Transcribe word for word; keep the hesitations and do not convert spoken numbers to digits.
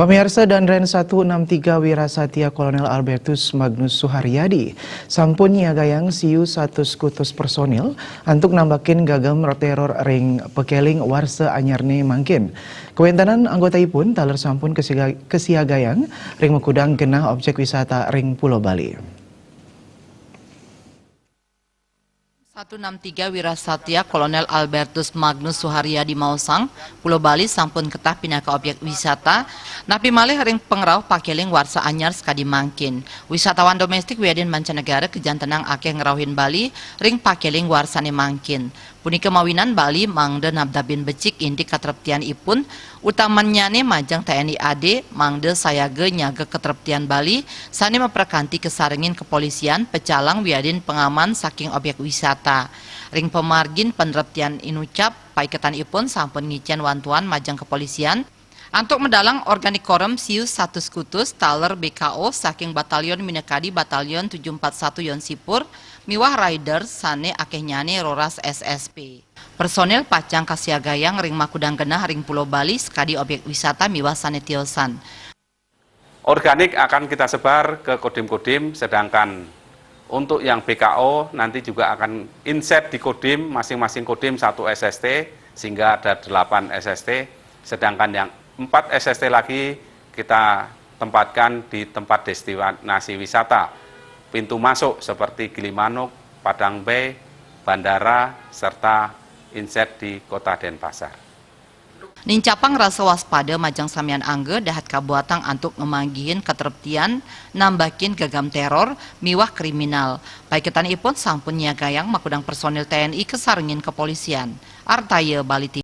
Pamiarsa, Danrem satu enam tiga Wirasatya Kolonel Albertus Magnus Suharyadi sampun nyiagayang siu satus kutus personil antuk nambakin gagam teror ring pakeling warsa anyarne mangkin. Kawentanan anggotaipun taler sampun kesiga-, kesiagayang ring makudang genah objek wisata ring Pulo Bali. Satu enam tiga Wirasatya Kolonel Albertus Magnus Suharyadi maosang, Pulo Bali sampun ketah pinaka objek wisata, napi malih ring pangrauh pakeling warsa anyar sakadi mangkin. Wisatawan domestik wiadin mancanegara kajantenang akeh ngrauhin Bali ring pakeling warsane mangkin. Punika mawinan Bali mangda nabdabin becik indik katreptianipun, utamannyane majeng T N I A D mangda sayaga nyaga katreptian Bali sane maprakanti kasarengin kepolisian, pecalang wiadin pangaman saking objek wisata. Ring pamargin panreptian inucap, paiketanipun sampun ngicen wantuan majeng kepolisian antuk medalang organik korem siu satus kutus taler B K O saking batalion minakadi Batalion tujuh empat satu Yon Sipur miwah rider sane akehnyane roras S S P. Personil pacang kasiagayang ring makudang genah ring Pulo Bali sakadi objek wisata miwah sane tiosan. Organik akan kita sebar ke kodim-kodim, sedangkan untuk yang B K O nanti juga akan inset di kodim, masing-masing kodim satu S S T, sehingga ada delapan S S T, sedangkan yang empat S S T lagi kita tempatkan di tempat destinasi wisata pintu masuk seperti Gilimanuk, Padang Bay, bandara, serta inset di Kota Denpasar. Nincapang rasa waspada majeng samian angga dahat kabuatang antuk ngamanggihin katreptian, nambakin gagam teror miwah kriminal. Paiketanipun sampun nyiagayang makudang personil T N I kasarengin kepolisian. Artaya Bali T V.